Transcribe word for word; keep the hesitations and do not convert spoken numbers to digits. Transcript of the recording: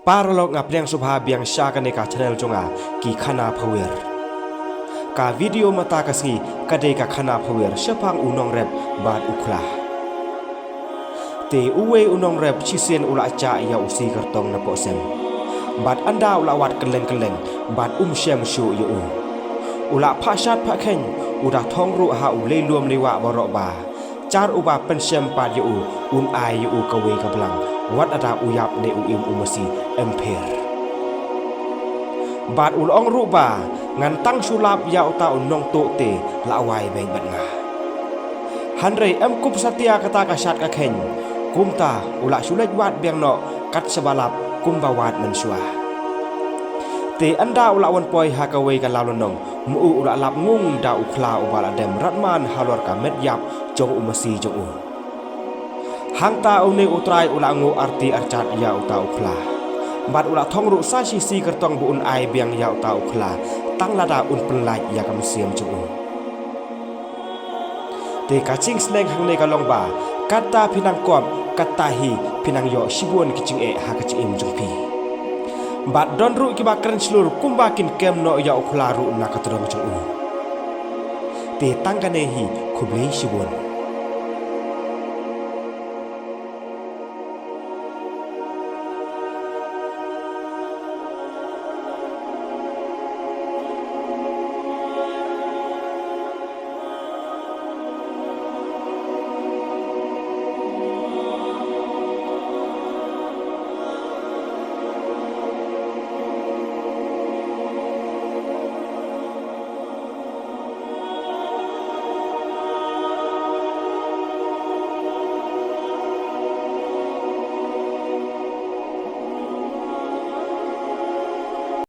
Paralok, nga pdiang sngewbha biang sha kane ka channel jong nga, Ki Khana Phawer. Ka video mynta ka sngi ka dei ka khana phawer shaphang u nongrep bad u khla. Te uwei u nongrep shisien u la jah ïa u shi kyrtong napoh sem. Bad ynda u la wad kylleng kylleng bad um shem shuh ïa u, u la phah shad phah kheiñ, u da thong ruh ha u lei lum lei wah baroh ba jar uba pynshem pat ïa u, un ai ïa u kawei ka blang, wat lada u ïap ne u im u masi em pher. Bad u la ong ruh ba, ngan tang shu lap ïa uta u nongtuh te la wai beiñ bad nga. Hynrei em kup satia kata ka shad ka kheiñ, kumta u la shu leit wad biang noh kat shaba lap kumba wad mynshuwa. Te ynda u la wan poi ha kawei ka law lynnong, ma u u la lap ngung da u khla uba la dem radman halor ka met ïap jong u masi jong u. Hangta une u trai u la nguh arti archat ïa uta u khla. Bad u la thong ruh sa shi shi kyrtong ba un ai biang ïa uta u khla, tang lada un pynlait ïa ka mynsiem jong u. Te ka jingsneng hangne ka long ba, katta phi nang kop, katta hi phi nang ïoh shibun ki jingeh ha ka jingim jong phi. Bad don ruh kiba kren shlur kumba kin kem noh ïa u khla ruh na ka tdong jong u. Te tang kane hi, khublei shibun.